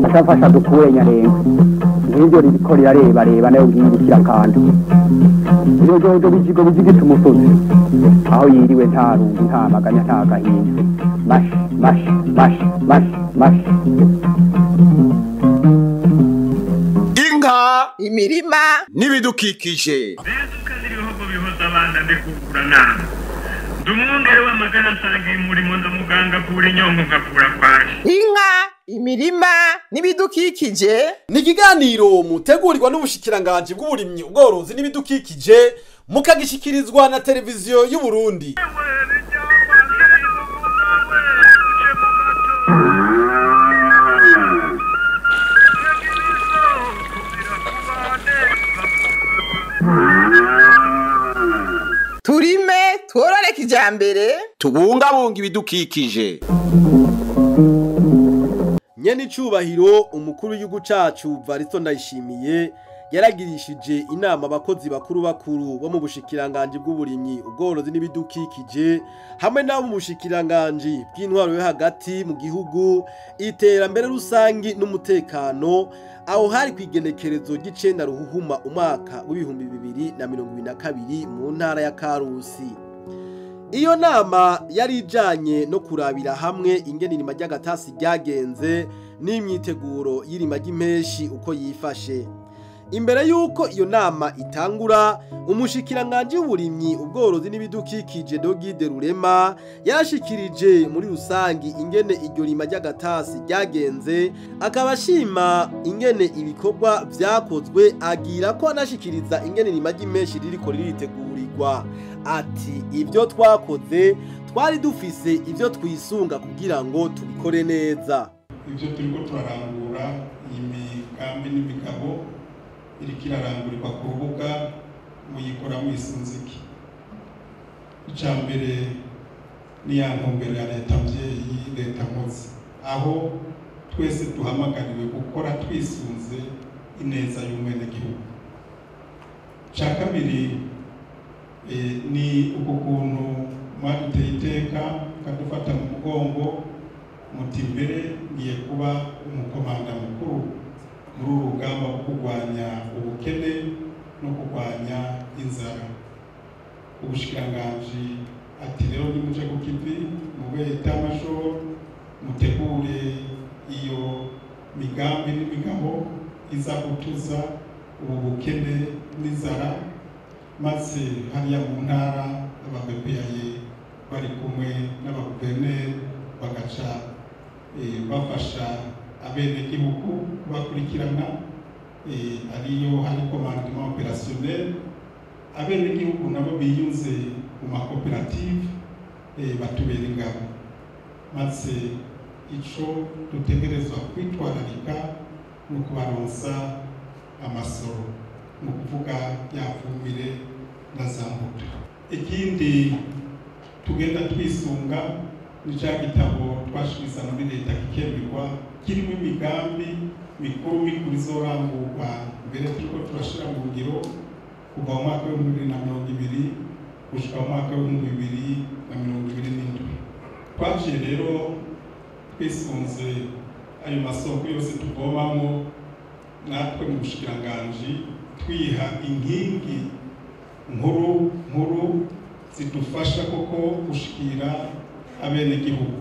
Ashafasha dukure Nyarengo ngiryo ririko rirareba reba nayo ngirikira kandi ibijojo bijigo bijigita umusozi aho yiriwe nta rungu nta maganya nta gahinda mash mash mash mash mash. Inka, imirima n'ibidukikije. Ndumwungere w'amagara nsangiye umurimo ndamuganga kure inyongo ngakura kwaje. Inka, imirima n'ibidukikije ni ikiganiro mutegurirwa n'ubushikiranganje bw'uburimyi, ubworozi n'ibidukikije, mukagishikirizwa na televiziyo y'u Burundi. Turime tworore kijambere, tubungabunga ibidukikije. Nyene icubahiro umukuru w'igihugu cacu Varisto Ndayishimiye yaragirishije inama abakozi bakuru bakuru bo mu bushikiranganje bw'uburimyi, ubworozi n'ibidukikije hamwe n'abo mu bushikiranganje bw'intwaro yo hagati mu gihugu, iterambere rusangi n'umutekano, aho hari kwigenekerezo ry'icenda ruhuhuma umwaka w'2022 mu ntara ya Karusi. Iyo nama yari ijanye no kurabira hamwe ingene irima ry'agatasi ryagenze n'imyiteguro y'irima ry'impeshi uko yifashe. Imbere yuko iyo nama itangura, umushikiranganje w'uburimyi, ubworozi n'ibidukikije Dogide Rurema yarashikirije muri rusangi ingene iryo rima ry'agatasi ryagenze, akaba ashima ingene ibikorwa vyakozwe, agira ko anashikiriza ingene irima ry'impeshi ririko riritegurirwa. Ati ibyo twakoze twari dufise ibyo twisunga kugira ngo tubikore neza. Ibyo turiko turarangura, imigambi n'imigabo iriko irarangurirwa ku rubuga, muyikora mwisunziki. Ica mbere ni ya ntumbero ya leta mvyeyi, leta nkozi, aho twese duhamagariwe gukora twisunze ineza y'umwenegihugu. Ica kabiri ni uku kuntu mwaduteye iteka mukadufata mu mugongo, muti mbere ngiye kuba umukomanda mukuru muri uru rugamba rwo kurwanya ubukene no kurwanya inzara. Ubushikiranganji ati rero nimuje ku kivi mube etat-major, mutegure iyo migambi n'imigabo iza gutuza ubu bukene n'inzara, maze hariya mu ntara aba BPAye bari kumwe n'abaguverineri bagaca bafasha abenegihugu bakurikirana, ariyo hari commandement opérationnel. Abenegihugu nabo biyunze mu makoperative batubera ingabo, maze ico dutegerezwa kwitwararika ni ukubaronsa amasoro, ni ukuvuga ya fumbire na za mbuto. Ikindi tugenda twisunga ni ca gitabo twashikiza muri leta kikemerwa, kirimo imigambi mikuru mikuru izorangurwa mbere turiko turashira mu ngiro kuva mu mwaka w'ibihumbi bibiri na mirongo ibiri gushika mu mwaka w'2027. Twaciye rero twisunze ayo masoko yose tuvomamwo, natwe mu bushikiranganji twiha inkingi nkuru nkuru zidufasha koko gushikira abenegihugu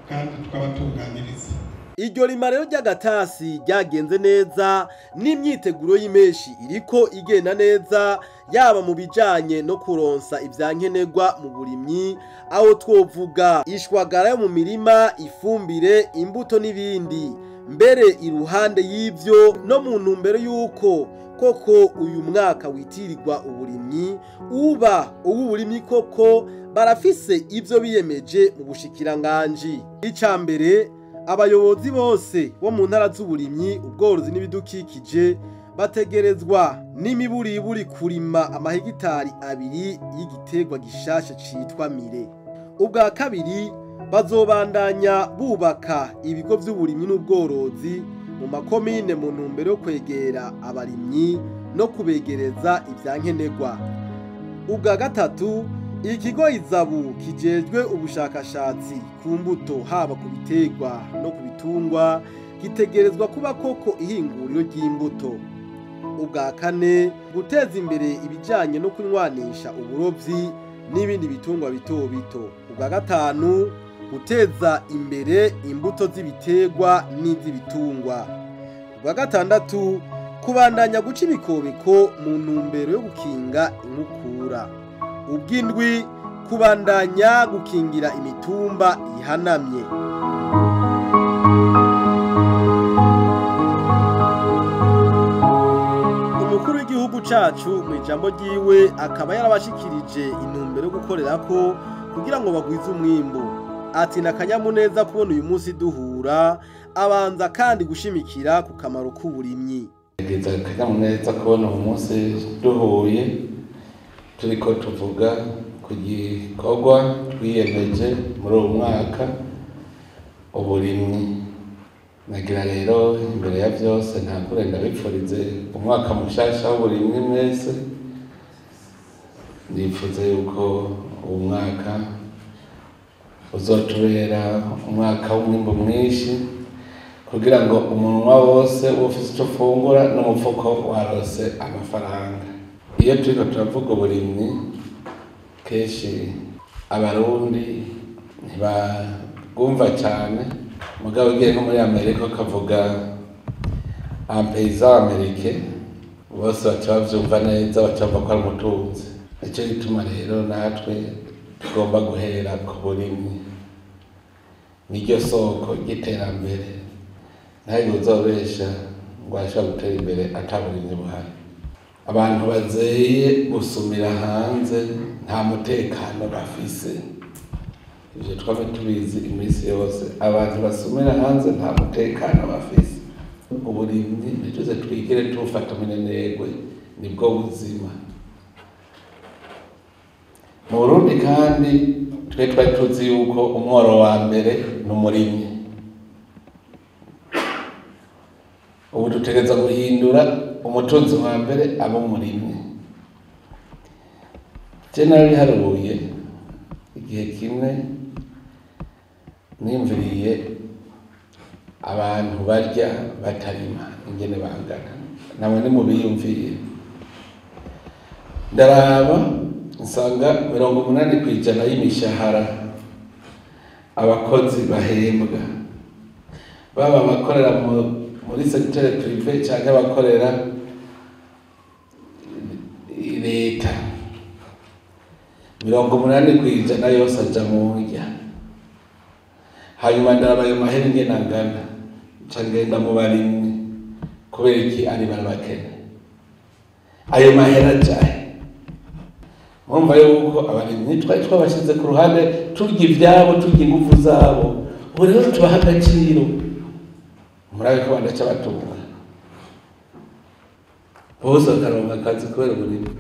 kandi tukabatunganiriza. Iryo rima rero ry'agatasi ryagenze neza n'imyiteguro y'impeshi iriko igenda neza, yaba mu bijanye no kuronsa ivyankenerwa mu burimyi, aho twovuga ishwagara yo mu mirima, ifumbire, imbuto n'ibindi. Mbere iruhande y'ivyo no mu ntumbero y'uko koko uyu mwaka witirirwa uburimyi uba uw'uburimyi koko, barafise ivyo biyemeje mu bushikiranganji. Ica mbere, abayobozi bose bo mu ntara z'uburimyi, ubworozi n'ibidukikije bategerezwa n'imiburiburi kurima amahegitari 2 y'igiterwa gishasha citwa mire. Ubwa kabiri, bazobandanya bubaka ibigo vy'uburimyi n'ubworozi mu makomine mu ntumbero yo kwegera abarimyi no kubegereza ivyankenerwa. Ubwa gatatu, Ikigo Izabu kijejwe ubushakashatsi ku mbuto haba ku biterwa no ku bitungwa gitegerezwa kuba koko ihinguriro ry'imbuto. Ubwa kane, guteza imbere ibijanye no kunywanisha uburovyi n'ibindi bitungwa bito bito. Ubwa gatanu, guteza imbere imbuto z'ibiterwa n'iz'ibitungwa. Ubwa gatandatu, kubandanya guca imikobeko mu ntumbero yo gukinga inkukura. Ubw'indwi, kubandanya gukingira imitumba ihanamye. Umukuru w'igihugu cacu mu ijambo ryiwe akaba yarabashikirije intumbero yo gukorerako kugira ngo bagwize umwimbu. Ati nakanyamuneza kubona uyu munsi duhura, abanza kandi gushimikira ku kamaro k'uburimyi. Ngize akanyamuneza kubona uyu munsi duhuye turiko tuvuga ku gikorwa twiyemeje muri uyu mwaka, uburimyi. Nagira rero imbere ya vyose ntangure ndabipfurize umwaka mushasha w'uburimyi mwese. Nifuza yuko uwu mwaka uzotubera umwaka w'umwimbu mwinshi, kugira ngo umunwa wose ufise ico ufungura n'umufuko warose amafaranga. Iyo turiko turavuga uburimyi, kenshi abarundi ntibabwumva cane. Mugabo ugiye nko muri Amerika ukavuga un paysan américain, bose baca bavyumva neza, baca bumva ko ari umutunzi. Nico gituma rero natwe tugomba guhera ku burimyi, niryo soko ry'iterambere. Ntawe uzobesha ngo ashobora gutera imbere ata burimyi buhari. Abantu bazeye gusumira hanze nta mutekano bafise. Ivyo twame tubizi iminsi yose, abantu basumira hanze nta mutekano bafise. Uburimyi ntituze twigere tubufata minenegwe, nibwo buzima. Mu Burundi kandi twe twari tuzi yuko umworo wa mbere ni umurimyi. Ubu dutegereza guhindura umutunzi wa mbere aba umurimyi. Je narabiharuye igihe kimwe, nimviriye abantu barya batarima ingene bangana, namwe nimubiyumviye. Ndaraba nsanga 80% y'imishahara abakozi bahembwa, baba abakorera muri secteur privé canke abakorera leta, 80% yose aja mu ndya. Hanyuma ndaraba ayo mahera ingene angana, nca ngenda mu barimyi, kubera iki ari barabakene ayo mahera ajahe? Murumva yuko abarimyi twari twabashize ku ruhande, turya ivyabo, turya inguvu zabo. Ubu rero tubaha agaciro, murabe ko badaca batunga bose bakaronka akazi kubera uburimyi.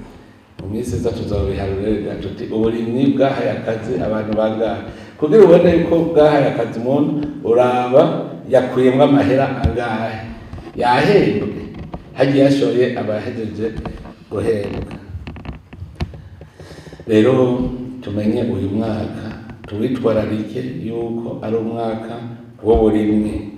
Mu minsi iza tuzobiharurira tuti uburimyi bwahaye akazi abantu bangahe, kugira ubone yuko bwahaye akazi umuntu, uraba yakuyemwo amahera angahe, yahembwe, hagiye yashoye abahejeje guhembwa. Rero tumenye uyu mwaka tuwitwararike yuko ari umwaka w'uburimyi.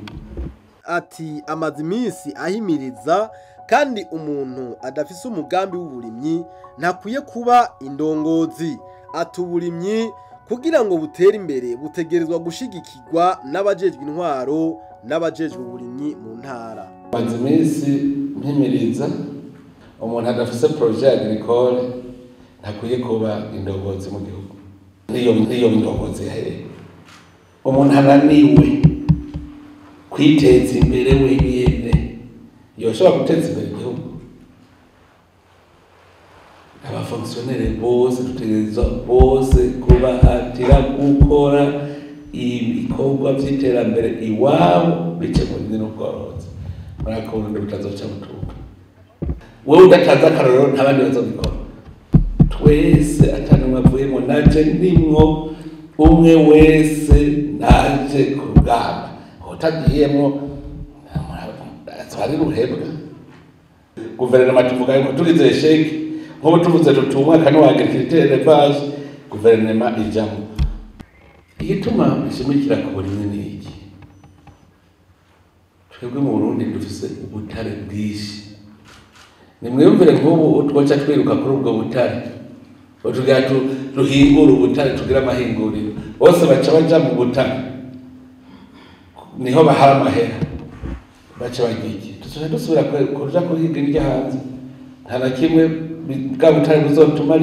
Ati amaze iminsi ahimiriza kandi umuntu adafise umugambi w'uburimyi ntakwiye kuba indongozi. Ati uburimyi kugira ngo butere imbere butegerezwa gushigikirwa n'abajejwe intwaro n'abajejwe uburimyi mu ntara. Amaze iminsi mpimiriza umuntu adafise projet agricole ntakwiye kuba indongozi mu gihugu. Niyo indongozi yahereye. Umuntu ananiwe kwiteza imbere wenyene yoshobora guteza imbere igihugu. Abafonctionnaire bose dutegerezwa bose kubahatira gukora ibikorwa vy'iterambere iwabo bice mu burimyi n'ubworozi. Muri ako Burundi butazoca butunga. Wewe udatanze akarorero ntabandi bazobikora. Twese atanumwe avuyemo, naje ndimwo, umwe wese naje ku rugamba. Utagiyemwo twari ruhebwa. Guverinoma tuvuga yuko tugize sheke, nk'ubu tuvuze tuti umwaka ni wa agriculture élevage, guverinoma ijamo. Igituma nshimikira ku burimyi ni iki? Twebwe mu Burundi dufise ubutare bwinshi. Nimwiyumvire nk'ubu twoca twiruka kuri ubwo butare, tugira duhingure ubutare, tugira amahinguriro, bose baca baja mu butare, niho bahara amahera, baca bagiye. Tuzoca dusubira kuja kuhiga indya hanze, nta na kimwe bwa butare buzotuma,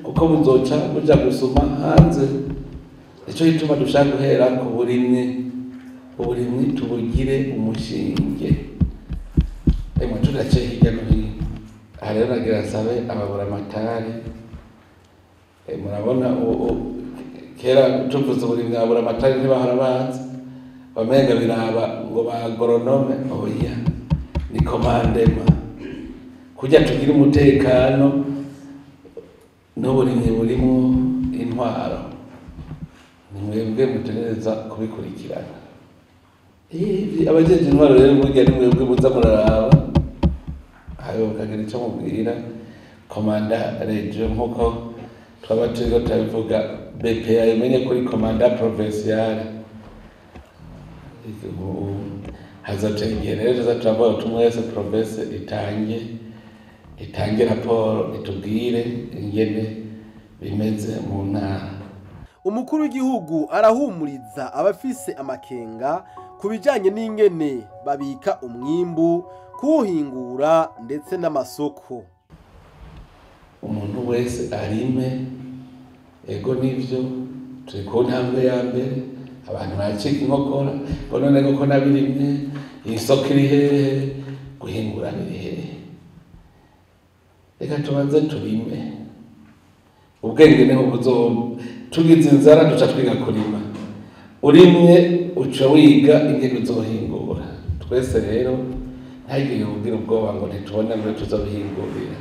kuko buzoca buja gusuma hanze. Nico gituma dushaka guhera ku burimyi. Uburimyi tubugire umushinge. Emwe turace hirya no hino. Aha rero nagira nsabe ababuramatari. Murabona kera tuvuze uburimyi ababuramatari ntibahora baza, bamenga biraba ngo ba agronome. Oya, ni komandema kugira tugire umutekano n'uburimyi burimo intwaro. Ni mwebwe mutegereza kubikurikirana. Abajeje intwaro rero burya ni mwebwe muza muraraba, hayo mukagira ico mubwira komanda region, nkuko twaba turiko turabivuga. BPA imenye kuri komanda provinciale. Hazotera igihe rero tuza turavuga uti umwe wese province itange raporo itubwire ingene bimeze mu ntara. Umukuru w'igihugu arahumuriza abafise amakenga ku bijanye n'ingene babika umwimbu, kuwuhingura ndetse n'amasoko. Umuntu wese arime, ego nivyo turi ku ntambwe ya mbere, abantu baracika inkokora ngo none koko nabirimye, isoko iri hehe, guhingura biri hehe? Reka tubanze turime, ubwenge niho buzoba. Tugize inzara duca twiga kurima, urimye uca wiga ingene uzohingura. Twese rero ntagire ugira ubwoba ngo ntitubone ngo tuzobihingurira.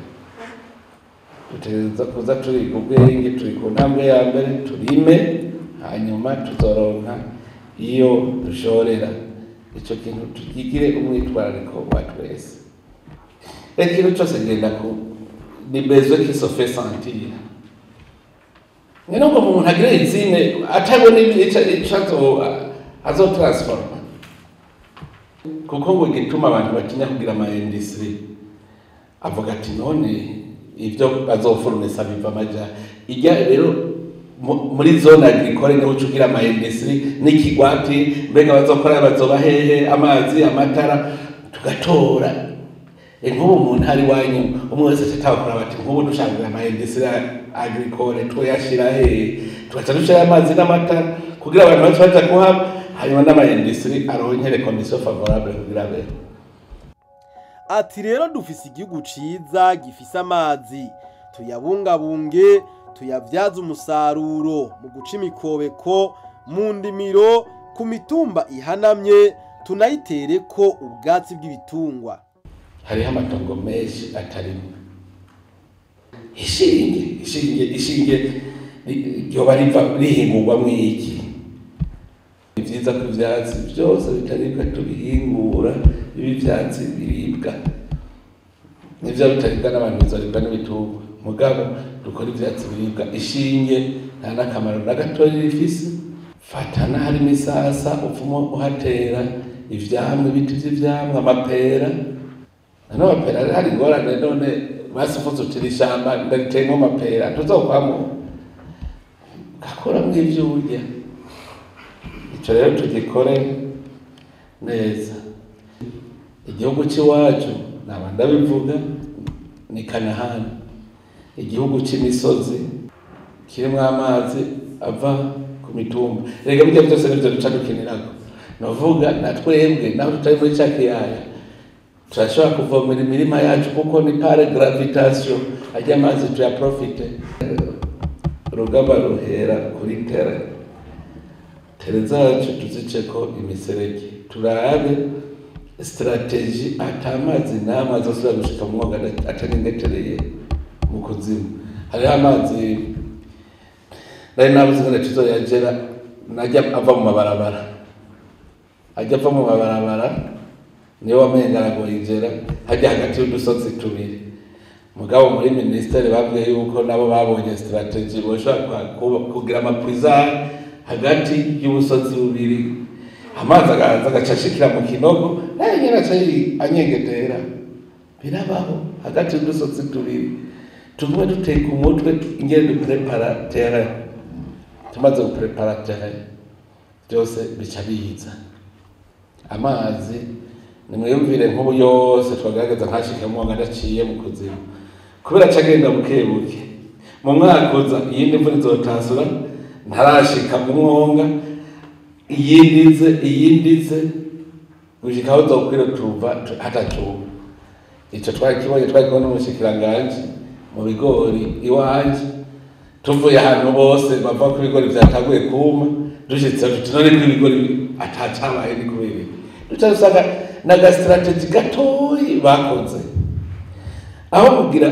Dutegereza kuza turiga ubwenge, turi ku ntambwe ya mbere, turime, hanyuma tuzoronka iyo dushorera. Ico kintu tugigire umwitwarariko wa twese. Ikintu cose ngenda ku ni besoin qui se fait sentir. Nino ngo umuntu agire izine atabona ico azotransforma, kuko ngo igituma abantu batinya kugira ama industrie, avuga ati none ivyo bazoformesa biva amaja ijya. Rero muri zone agricole niho uca ugira ama industrie n'ikigwati, mbega bazokora bazoba hehe, amazi, amatara, tugatora. Nk'ubu umuntu ari wanyu umwe wese atabakora bati nk'ubu dushaka ama industrie agricole tuyashira hehe, tugaca dushira amazi n'amatara kugira abantu bace baja kuhaba, hanyuma n'ama industrie aronkere condition favorable kugira abeho. Ati rero dufise igihugu ciza gifise amazi, tuyabungabunge, tuyavyaze umusaruro mu guca imikobeko mu ndimiro ku mitumba ihanamye, tunayitereko ubwatsi bw'ibitungwa. Hariho amatongo menshi atarimo ishinge ryoba riva rihingurwamwo iki. Ni vyiza ko ivyatsi vyose bitaribwa tubihingura, ibi vyatsi biribwa, nivyo bitaribwa n'abantu bizoribwa n'ibitungwa, mugabo dukora ivyatsi biribwa. Ishinge nta n'akamaro na gatoya rifise. Fatana harimo isasa upfuma uhatera ivyamwa, ibiti vy'ivyamwa, amapera. None amapera hari ingorane, none basifuze utira ishamba ndariteyemwo amapera, tuzokwamwo gakuramwo ivyo urya. Ico rero tugikore neza. Igihugu c'iwacu naba ndabivuga ni Kanahani, igihugu c'imisozi kirimwo amazi ava ku mitumba. Erega burya vyose nivyo duca dukinirako. Novuga na twebwe naho tutari muri ca kiyaya turashobora kuvomera imirima yacu, kuko ni par gravitation ajya amazi tuyaprofite. Urugamba ruhera kuri tere zacu tuziceko imiserege, turabe strategie atamazi n'amwe azosubira gushika mu mwonga atarengetereye mu kuzimu. Hariho amazi nari nabuze ingene tuzoyagera, najya ava mu mabarabara, ajya ava mu mabarabara niyo wamenga aragoyigera, hajya hagati y'udusozi tubiri. Mugabo muri ministere babwiye yuko nabo babonye strategy boshobora kugira amapuizari hagati y'ubusozi bubiri, amazi akaza agacashikira mu kinogo nayo nyene aca anyengetera. Birabaho hagati y'udusozi tubiri, tugume duteka umutwe ingene duprepara terrain. Tumaze guprepara terrain byose bica biza. Amazi nimwiyumvire nk'ubu yose twagaragaza nkashike mu adaciye mu kuzimu, kubera acagenda buke buke. Mu mwaka uza iyindi mvura izotasura ntarashika mu mwonga, iyindi ize gushika aho zokwira tuva hatacuma. Ico twakibonye, twakibona n'umushikiranganji mu bigori iwanje, tuvuye ahantu bose bava ko ibigori vyatanguye kuma, dushitse tuti none ko ibigori atacabaye ni kubera iki? Duca dusanga n'agastrategy gatoyi bakoze aho kugira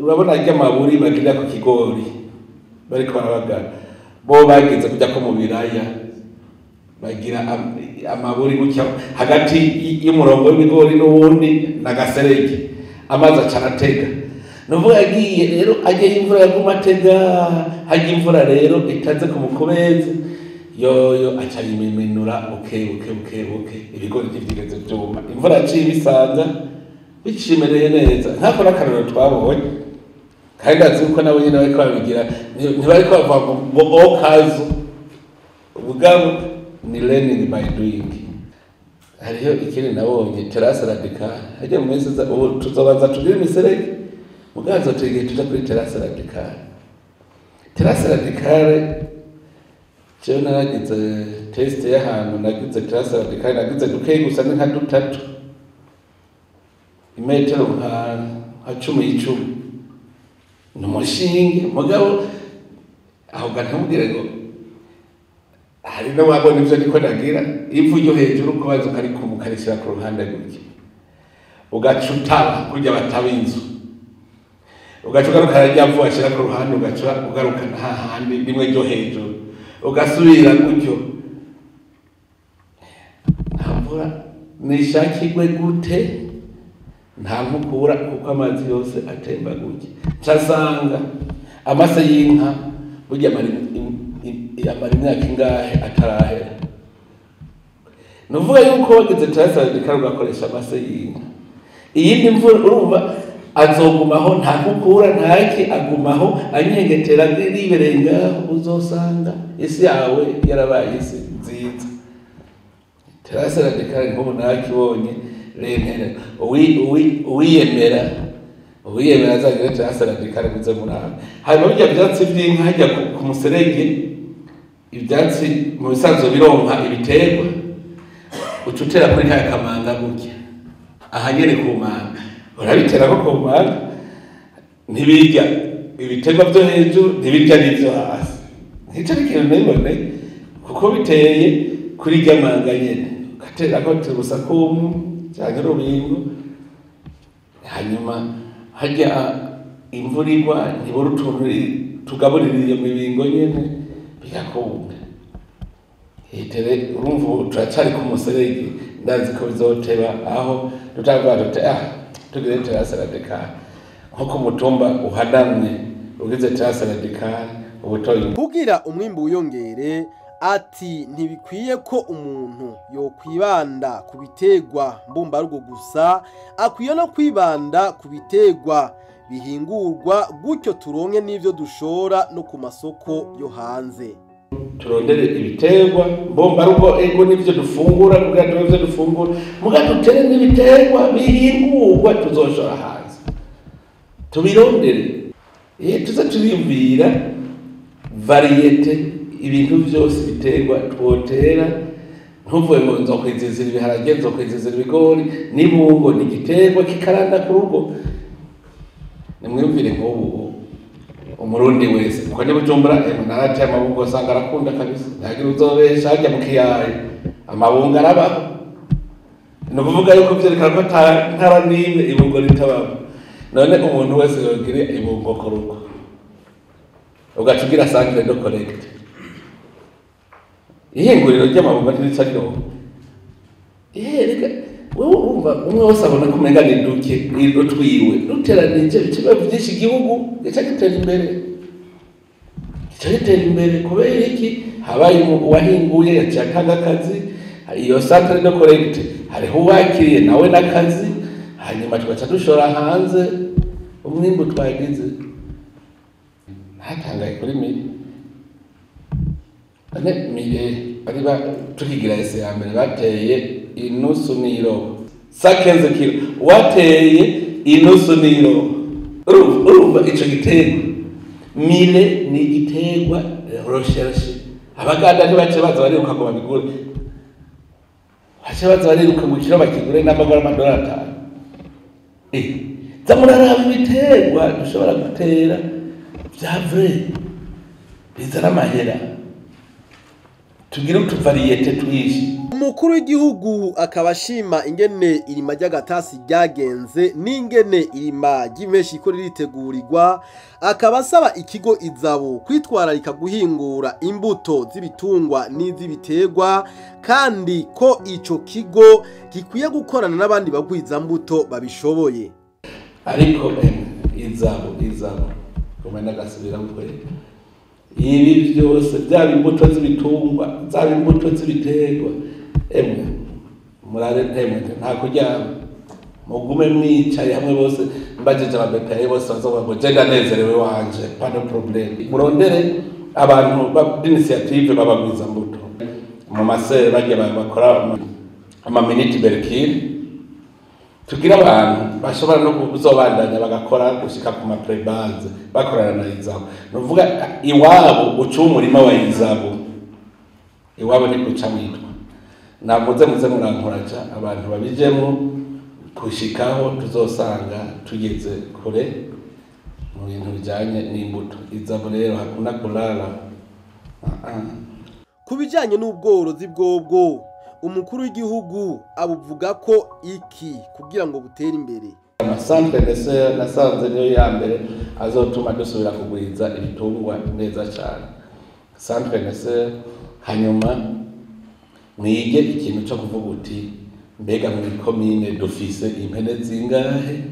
urabona arya maburi bagira ku kigori bariko barabagara, bo bagize kuja ko mu biraya bagira amaburi gutya hagati y'umurongo w'ibigori n'uwundi n'agaserege, amazi aca aratega. Nuvuga yagiye rero ajye imvura yaguma atega, hajya imvura rero itaze ku mukobezi yoyo aca yimenura buke buke buke buke, ibigori ntivyigeze vyuma, imvura yaciye ibisanza bicimereye neza. Nkako n'akarorero twabonye, kandi ndazi yuko nabo nyene bariko babigira, ntibariko bavuga ngo okazo, ubugabo ni learning by doing. Hariho ikindi nabonye terrasse radicale, hajya mu minsi iza ubu tuzobanza tugire imiserege, mugabo hazotegera tuja kuri terrasse radicale. Terrasse radicale jewe naragize test y'ahantu, nagize terrasse radicale, nagize dukeyi gusa ni nka dutatu, imetero nka 10 icumi, ni umushinge. Mugabo aho ga ntimubwire ngo hari n'uwabona ivyo niko nagira, ivu ryo hejuru kubanza ukarikuma ukarishira ku ruhande gutya, ugaca utaba kurya bataba inzu, ugaca ugaruka rya vu washira ku ruhande, ugaca ugarukana hahandi rimwe ryo hejuru, ugasubira gutyo. Nta mvura nishakirwe gute, nta nkukura, kuko amazi yose atemba gutya. Ncasanga amase y'inka burya amara imyaka ingahe atarahera. Nuvuga yuko wagize terrasse radicale ugakoresha amase y'inka, iyindi mvura urumva azogumaho, nta nkukura ntaki, agumaho anyengetera ribereye ngaho, uzosanga isi yawe yarabaye isi nziza. Terrasse radicale nk'ubu narakibonye rentera, uwiyemera azagire terrasse radicale muze murabe. Hanyuma birya vyatsi vy'inka hajya ku muserege, ivyatsi mu bisanzwe bironka ibiterwa, uca utera kuri kaya kamanga gutya aha nyene ku manga, urabitera ko ku manga ntibirya ibiterwa vyo hejuru, ntibirya n'ivyo hasi. Nico ni ikintu nabibone kuko biteye kuri rya manga nyene, ugaterako turusakumu canke urubingo, hanyuma hajya imvura igwa ntibura utuntu tugaburira iyo mibingo nyene bigakunda. Itere urumva ubu turacari ku muserege, ndazi ko bizoteba aho tutavuga tuti tugire terrasse radicale nko ku mutumba uhanamye ugize terrasse radicale ubutoyi. Kugira umwimbu wiyongere, ati ntibikwiye ko umuntu yokwibanda ku biterwa mbumbarugo gusa, akwiye no kwibanda ku biterwa bihingurwa, gutyo turonke n'ivyo dushora no ku masoko yo hanze. Turondere ibiterwa mbumbarugo ego n'ivyo dufungura, kugira turonke ivyo dufungura, muga dutere n'ibiterwa bihingurwa tuzoshora hanze, tubirondere. Tuze turiyumvira variete ibintu vyose biterwa twotera, ntuvuye ngo nzokwizizira ibiharage, nzokwizizira ibigori, n'ibungo ni igiterwa kikaranda ku rugo. Nimwiyumvire nk'ubu umurundi wese kuko ni Bujumbura narateye amabungo usanga arakunda kabisa, ntagira uzobesha harya mu kiyaya amabungo arabaho. Ni ukuvuga yuko vyerekana ko ata ntara n'imwe ibungo ritabaho. None umuntu wese yogira ibungo ku rugo, ugaca ugira centre de collecte, ihinguriro ry'amabungo ntirica ryoha. Reka Wewe urumva umwe wese abona ko umenga ni duke ni twiwe duteranije bikiba byinshi, igihugu gica gitera imbere, gica gitera imbere. Kubera iki? Habaye uwahinguye yaciye atanga akazi, iyo centre de collecte hariho uwakiriye nawe n'akazi, hanyuma tugaca dushora hanze umwimbu twagize. Hatangaye kuri mire ane mire bari tukigira ese ya mbere bateye inusu n'irobo 115 kilo, wateye inusu n'irobo. Urumva ico giterwa mire ni igiterwa recherche. Abaganda ntibace baza bariruka ngo babigure, bace baza bariruka ngo ikiro bakigure n'amagara amadolari 5. Za muraraba ibiterwa dushobora gutera vya vrai bizana amahera, tugire utuvariyete twinshi. Umukuru w'igihugu akaba ashima ingene irima ry'agatasi ryagenze n'ingene irima ry'impeshi ko riritegurirwa, akaba asaba ikigo Izabu kwitwararika guhingura imbuto z'ibitungwa n'iz'ibiterwa, kandi ko ico kigo gikwiye gukorana n'abandi bagwiza mbuto babishoboye. Ariko Izabu kumena gasubira gukore ibi byose, byaba imbuto z'ibitungwa, zaba imbuto z'ibiterwa, emwe murare emwe nta kuryama, mugume mwicaye hamwe bose. Mbajeje ababetaye bose bazovuga ngo je ndanezerewe wanje, pas de problème. Murondere abantu b'initiative babagwiza mbuto mu masere bagiye bakora ama minute berkire, tugira abantu bashobora no kuzobandanya bagakora gushika ku ma prebase bakorana na Izabu. Nuvuga iwabo uca umurima wa Izabu, iwabo ni kuca mwitwa namuze muze murankoraja abantu babijemo kushikaho tuzosanga tugeze kure mu bintu bijanye n'imbuto. Izabu rero hakuna kulala. Ku bijanye n'ubworozi bwobwo, umukuru w'igihugu abuvuga ko iki kugira ngo butere imbere. Amasantre ndetse nasanze niyo ya mbere azotuma dusubira kugwiza ibitungwa neza cyane. Centre ndetse hanyuma mwige ikintu cyo kuvuga uti mbega muri komine dufise impene zingahe,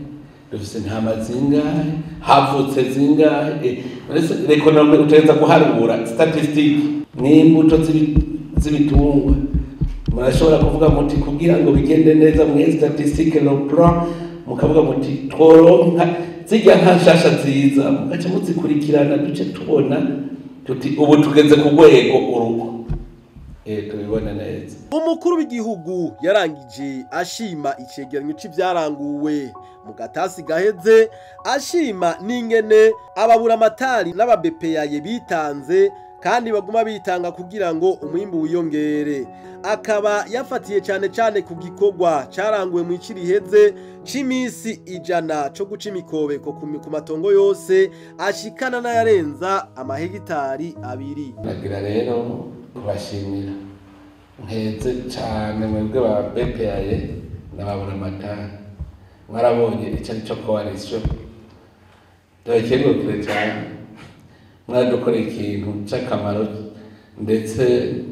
dufise intama zingahe, havutse zingahe. L'economie utegereza guharura statistique n'imbuto z'ibitungwa. Murashobora kuvuga muti kugira ngo bigende neza mwe statistique le plan, mukavuga muti tworonka zijya nka nshasha nziza, mugaca muzikurikirana duce tubona tuti ubu tugeze ku rwego urugo. Tubibone neza. Umukuru w'igihugu yarangije ashima icegeranyo c'ivyaranguwe mu gatasi gaheze, ashima n'ingene ababuramatari n'ababepeyaye bitanze kandi baguma bitanga kugira ngo umwimbu wiyongere. Akaba yafatiye cyane cyane ku gikorwa caranguwe mu iciriheze c'imisi 100 co guca imikobeko ku matongo yose ashikana n'ayarenza amahegitari 2. Nagira rero kubashimira nkeze cyane mwebwe ba BPAye n'ababuramatari, mwarabonye ico ari cyo coalition ndabakengurukire cyane, mwadukoreye ikintu c'akamaro ndetse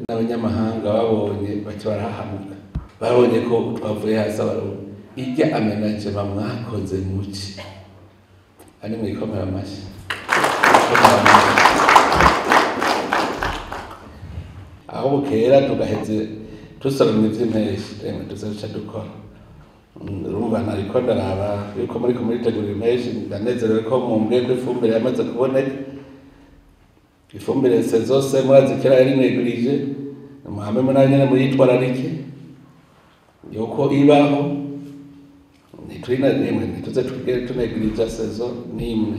n'abanyamahanga babonye baca barahahamuka, babonye ko twavuye hasi abarundi. Irya amenagema mwakoze muci ari mwikomera amashyi. Aho bukera tugaheze dusoroma ivy'impeshi, emwe tuzoca dukora. Urumva nariko ndaraba yuko muriko muritegura impeshi, ndanezerewe ko mumbwiye ko ifumbire yamaze kuboneka. Ifumbire zose murazi kera yari negirije, muhame muri nyene muyitwararike yuko ibaho. Ntiturina nimwe ntituze tugere tunegirija sezo nimwe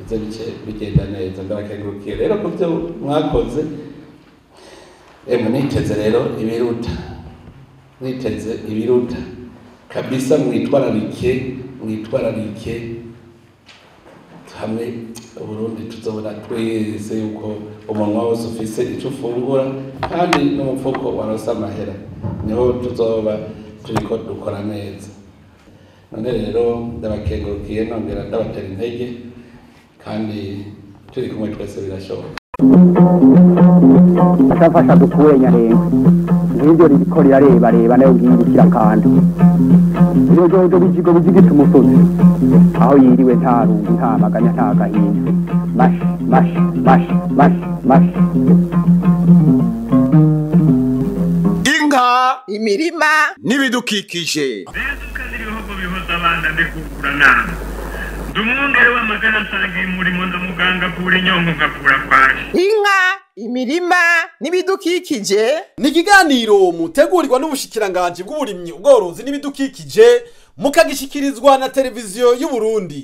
ize bice bigenda neza. Ndabakengurukiye rero ku vyo mwakoze. Emwe niteze rero ibiruta, niteze ibiruta kabisa. Mwitwararike, mwitwararike hamwe Uburundi tuzobona twese yuko umunwa wose ufise ico ufungura kandi n'umufuko waronse amahera, niho tuzoba turiko dukora neza. None rero ndabakengurukiye nongera ndabatera intege, kandi turi kumwe twese birashoboka. Mfasha dukure Nyarengwe. Nk'iryo ririko rirarebareba nayo ngiyi ikirakanda. Ibijojo bijigo bijigita umusozi aho yiriwe nta rungu, nta maganya, nta gahinda. Mashi mashi mashi mashi mashi. Inka, imirima, n'ibidukikije. Bezuka n'ibihogo bihoza abana mbikukura nama. Ndi umwungere w'amagara nsangiye umurimo, ndamuganga avura inyongo nkavura kwaje. Inka, imirima n'ibidukikije. Ni ikiganiro mutegurirwa n'ubushikiranganji bw'uburimyi, ubworozi n'ibidukikije, mukagishikirizwa na Televiziyo y'u Burundi.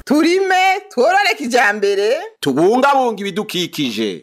Turime tworore kijambere. Tubungabunga ibidukikije.